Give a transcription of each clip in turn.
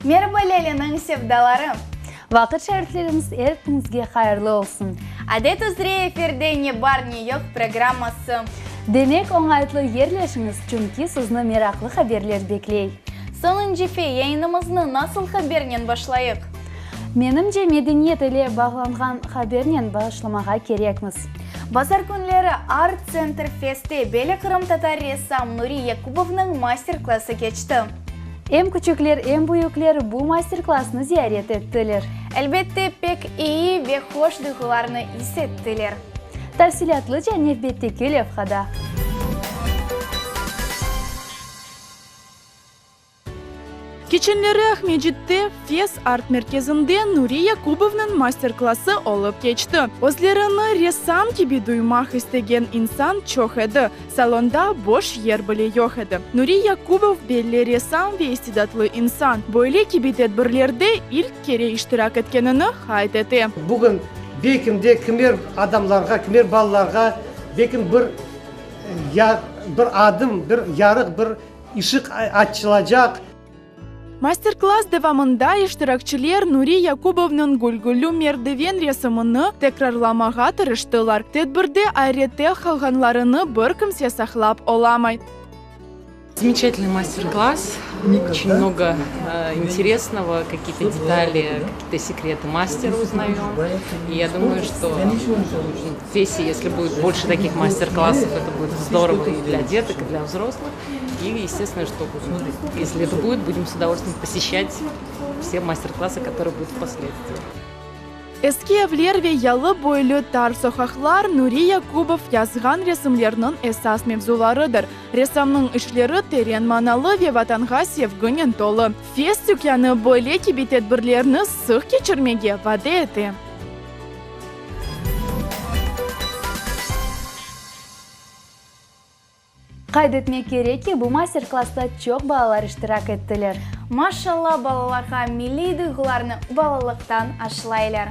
Meraba Lâleniñ sevdaları! Vaqıt şairtlerimiz er künüñizge hayırlı olsun! Adet üzre efirde Ne bar, ne yoq programması. Demek, oñaytlı yerleşiñiz, çünki sizni meraqlı haberler bekley. Soñuncı fe yayınımıznı nasıl habernen başlayıq? Menimce, medeniyet ile bağlanğan habernen başlamağa kerekmiz. Bazar künleri Art Center Fest'te belli qırımtatar ressam Nuri Yakubovnıñ master-klası keçti. Em küçükler, em büyükler bu master-klassnı ziyaret ettiler. Elbette, pek eyi ve hoş duyğularnı is ettiler. Tafsilâtlıca nevbetteki levhada. Keçenleri Aqmescitte Fes art-merkezinde Nuri Yakubovnıñ master-klası olıp keçti. Özlerini ressam kibi duymaq istegen insan çoq edi, salonda boş yer bile yoq edi. Nuri Yakubov belli ressam ve istidatlı insan, böyle kibi tedbirlerde ilk kere iştirak etkenini qayd ete. Bugün belkim de kimer adamlarğa, kimer balalarğa belkim bir bir adım, bir yarıq, bir Işıq açılacaq. Master-klass devamında iştirakçiler Nuri Yakubovnıñ Gülgüllü merdiven resimini tekrarlamağa tırıştılar. Tedbirde ayrette qalğanlarını bir kimse saqlap olamay. Zamечательный master-klass, очень много интересного, какие-то детали, какие-то секреты мастера узнаем. И я думаю, что в Фесе, если будет больше таких мастер-классов, это будет здорово и для деток, и для взрослых. И, естественно, что если это будет, будем с удовольствием посещать все мастер-классы, которые будут впоследствии. Eski evler ve yalı boylu tar soqaqlar Nuri Yakubov yazğan resimlerniñ esas mevzularıdır. Ressamnıñ işleri teren manalı ve Vatanğa sevginen tolu. Fes tükânı böyle kibi tedbirlerni sıq keçirmege vade ete. Qayd etmek kerek ki, bu master-klassta çoq balalar iştirak ettiler. Maşalla, balalarğa milliy duyğularnı balalıqtan aşılaylar.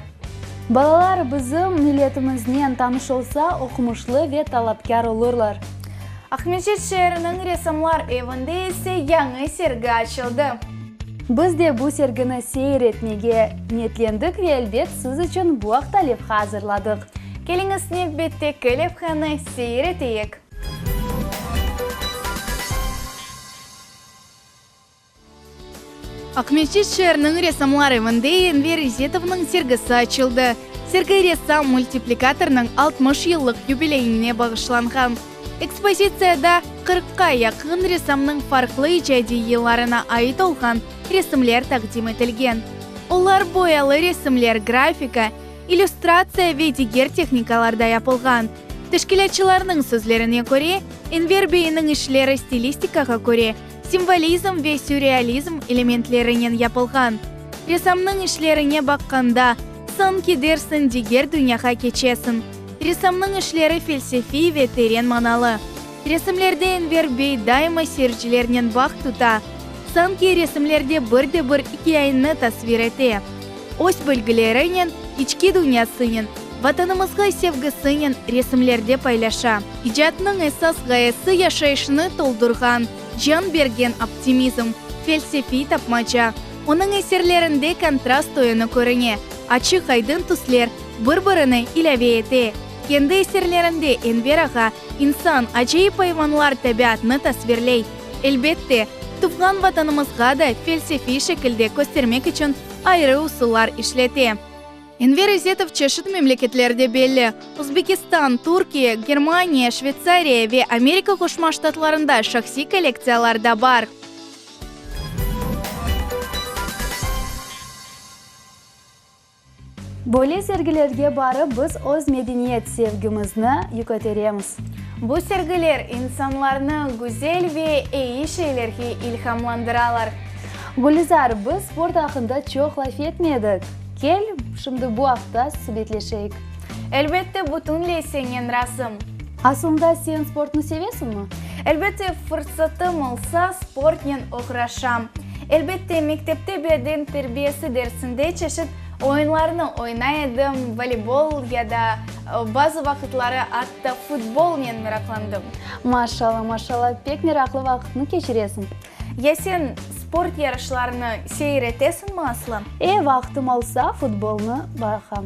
Balalar bizim milletimiznen tanış olsa, oqumışlı ve talapkâr olurlar. Aqmescit şeeriniñ Ressamlar evinde ise yañı sergi açıldı. Biz de bu sergini seyir etmege niyetlendik ve, elbet, siz içün bu aqta levha azırladıq. Keliñiz, nevbetteki levhanı seyir eteyik. Aqmescit şeeriniñ Ressamlar evinde Enver İzetovnıñ sergisi açıldı. Sergi ressam-multiplikatornıñ 60 yıllıq yubileyine bağışlanğan. Ekspozitsiyada qırqqa yaqın ressamnıñ farqlı icadiy yıllarına ait olğan resimler taqdim etilgen. Olar boyalı resimler, grafika, illüstratsiya ve diger tehnikalarda yapılğan. Teşkilâtçılarnıñ sözlerine köre, Enver beyniñ işleri stilistikağa köre simvolizm ve sürrealizm elementlerinen yapılğan. Ressamnıñ işlerine baqqanda, sanki dersiñ diger dünyağa keçesiñ. Ressamnıñ işleri felsefiy ve teren manalı. Resimlerde Enver bey daima seyircilernen bağ tuta, sanki resimlerde bir de bir ikâyeni tasvir ete. Öz bilgilerinen, içki dünyasınen, Vatanımızğa sevgisinen resimlerde paylaşa. İcatnıñ esas ğayesi yaşayışnı toldurğan, can bergen optimizm, felsefiy tapmaca. Onıñ eserlerinde kontrast oyunı körüne, açıq-aydın tüsler bir-birini ilâve ete. Kendi eserlerinde Enver ağa insan, acayip ayvanlar tabiatnı tasvirley. Elbette, tuvğan Vatanımızğa da felsefiy şekilde köstermek içün ayrı usullar işlete. Enver İzetov çeşit memleketlerde belli, Özbekistan, Türkiye, Germaniya, Şveytsariya ve Amerika Qoşma Ştatlarında şahsiy kollektsiyalar da bar. Böyle sergilerge barıp, biz öz medeniyet sevgimizni yüköteremiz. Bu sergiler insanlarnı güzel ve eyi şeylerge ilhamlandıralar. Gülizar, biz sport aqqında çoq laf etmedik. Kel, şimdi bu aqta subetleşeyik. Elbette, bütünley sennen razım. Aslında sen sportnı sevesiñmi? Elbette, fırsatım olsa, sportnen oğraşam. Elbette, mektepte beden terbiyesi dersinde çeşit oyunlarnı oynay edim, voleybol ya da bazı vaqıtları atta futbolnen meraqlandım. Maşalla, maşalla, pek meraqlı vaqıtnı keçiresiñ. Ya sen? Sport yarışlarını seyir etesiñmi, Aslı? E, vaqtım olsa, futbolnı baqam.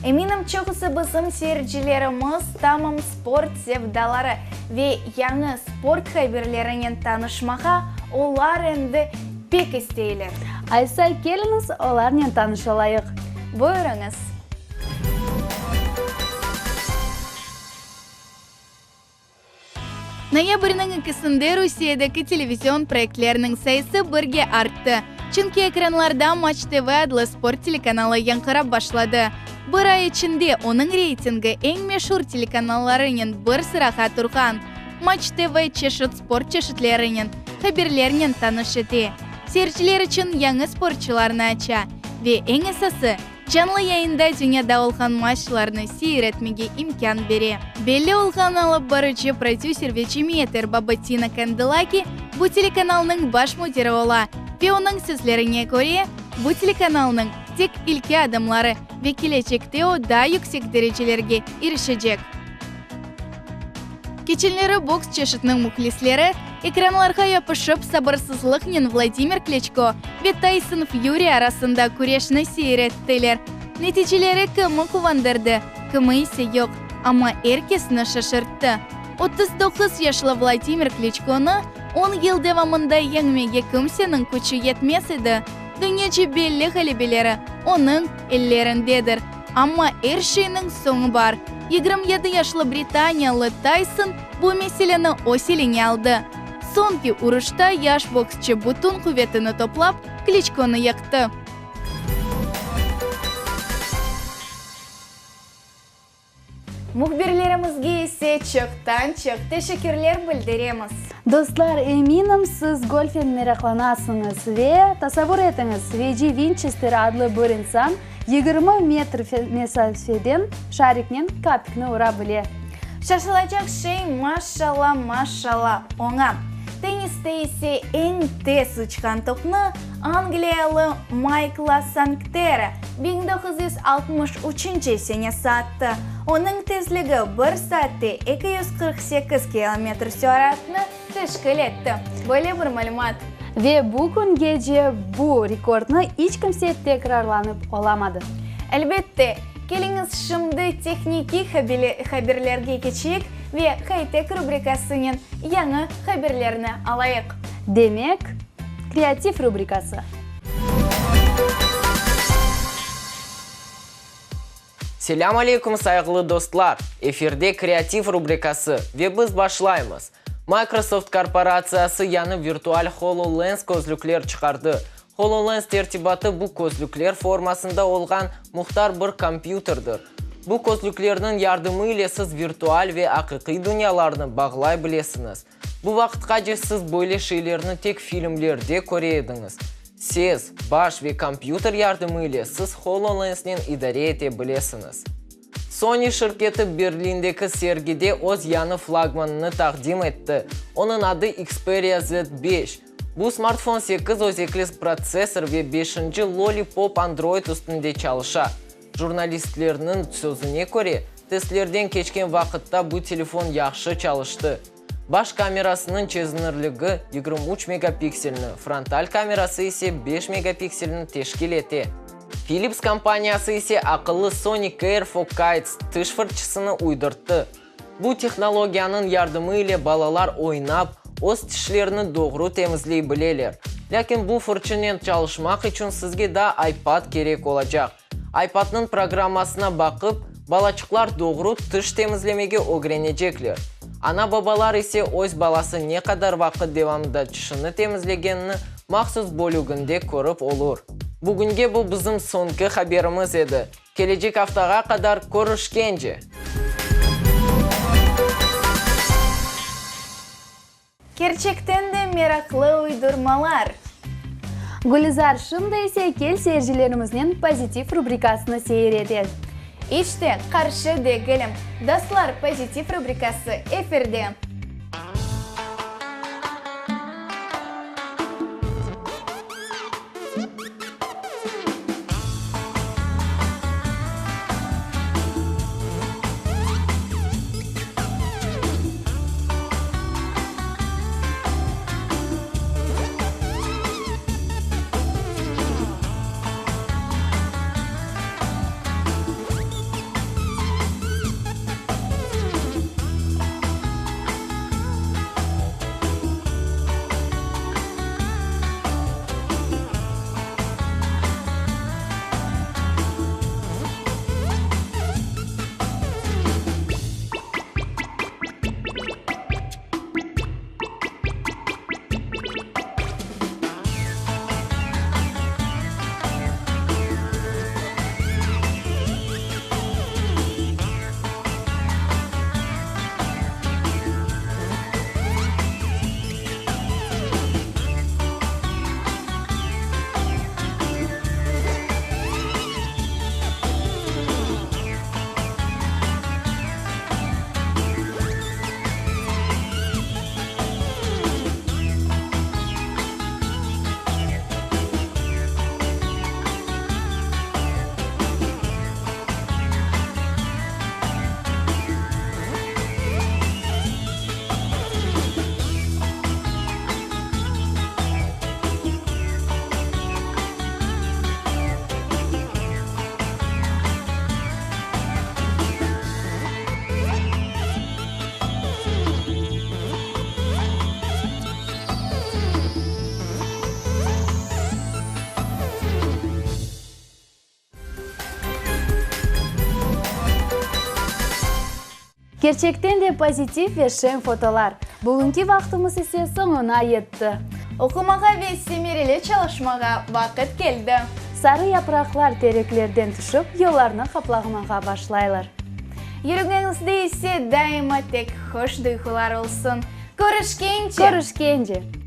Eminim, çoqusı bizim seyircilerimiz tamam sport sevdaları ve yañı sport haberlerinen tanışmağa olar endi pek isteyler. Aysa, keliñiz, olarnen tanış olayıq. Buyurıñız. Noyabrniñ ekisinde Rusiyedeki televizion proyektlerniñ sayısı birge arttı, çünki ekranlarda Matç TV adlı sport telekanalı yañğırap başladı. Bir ay içinde onıñ reytingi eñ meşur telekanallarınen bir sırağa turğan. Matç TV çeşit sport çeşitlerinen, haberlernen tanış ete, seyirciler içün yañı sportçılarnı aça ve, eñ esası, Canlı yayında dünyada olğan maçlarnı seyir etmege imkân bere. Belli olğan alıp barıcı, prodüser ve cemiyet erbabı Tina Kandelaki bu telekanalnıñ baş müdiri ola ve onıñ sözlerine köre, bu telekanalnıñ tek ilki adımları ve kelecekte o daa yüksek derecelerge irişecek. Keçenleri boks çeşitiniñ mühlisleri ekranlarğa yapışıp, sabırsızlıqnen Vladimir Kliçko ve Tayson Fyuri arasında küreşni seyir ettiler. Neticeleri kimi quvandırdı, kimi ise yoq, amma er kesni şaşırttı. 39 yaşlı Vladimir Kliçkonı on yıl devamında yeñmege kimseniñ küçü yetmez edi, dünyaca belli ğalebeleri onıñ ellerindedir. Amma er şeyniñ soñu bar. 27 yaşlı britaniyalı Tayson bu meseleni öz eline aldı. Soñki uruşta yaş boksçı bütün quvetini toplap, Kliçkonı yıqtı. Mühbirlerimizge ise çoqtan-çoq teşekkürler bildiremiz. Dostlar, eminim, siz golfen meraqlanasıñız ve, tasavvur etiñiz, Reji Vinçester adlı bir insan 20 metr mesafeden şariknen kapikni ura bile. Şaşılacaq şey, maşşalla, maşşalla, oña. Tenniste ise eñ tez uçqan topnı angliyalı Maykla Sanktera 1963 senesi attı. Onıñ tezligi bir saatte 248 kilometr süratnı teşkil etti. Böyle bir malümat. Ve bu küngece bu rekordnı iç kimse tekrarlanıp olamadı. Elbette, keliñiz şimdi tehnikiy haberlerge keçeyik ve Haytek rubrikasınen yañı haberlerni alayıq. Demek, Kreativ rubrikası. Selâm aleyküm, sayğılı dostlar! Efirde Kreativ rubrikası ve biz başlaymız. Microsoft korporatsiyası yañı virtual HoloLens közlükler çıqardı. HoloLens tertibatı bu közlükler formasında olğan muhtar bir kompyuterdir. Bu közlüklerniñ yardımı ile siz virtual ve aqiqiy dünyalarnı bağlay bilesiñiz. Bu vaqıtqace siz böyle şeylerni tek filmlerde köre ediñiz. Ses, baş ve kompyuter yardımı ile siz HoloLensnen idare ete bilesiñiz. Sony şirketi Berlindeki sergide öz yañı flagmanını taqdim etti. Onıñ adı Xperia Z beş. Bu smartfon sekiz özekli protsessor ve beşinci Lollipop Android üstünde çalışa. Jurnalistlerniñ sözüne köre, testlerden keçken vaqıtta bu telefon yahşı çalıştı. Baş kamerasınıñ çezinirligi 23 megapikselni, frontal kamerası ise 5 megapikselni teşkil ete. Philips kompaniyası ise aqıllı Sonicare for Kids tiş fırçısını uydurttı. Bu tehnologiyanıñ yardımı ile balalar oynap, öz tişlerini doğru temizley bileler. Lâkin bu fırçınen çalışmaq içün sizge daa iPad kerek olacaq. IPadnıñ programmasına baqıp, balaçıqlar doğru tiş temizlemege ögrenecekler. Ana-babalar ise öz balası ne qadar vaqıt devamında tişini temizlegenini mahsus bölüginde körip olur. Bugünge bu bizim soñki haberimiz edi. Kelecek aftağa qadar körüşkence! Kerçekten de meraqlı uydurmalar. Gülizar, şimdi ise kel seyircilerimiznen Pozitiv rubrikasını seyir etel. İç te qarşı degilim. Dostlar, Pozitiv rubrikası efirde. Kerçekten de pozitiv ve şeñ fotolar. Bugünki vaqtımız ise soñuna yetti. Oqumağa ve semereli çalışmağa vaqıt keldi. Sarı yapraqlar tereklerden tüşip, yollarnı qaplağmağa başlaylar. Yüregiñizde ise daima tek hoş duyğular olsun. Körüşkence! Körüşkence!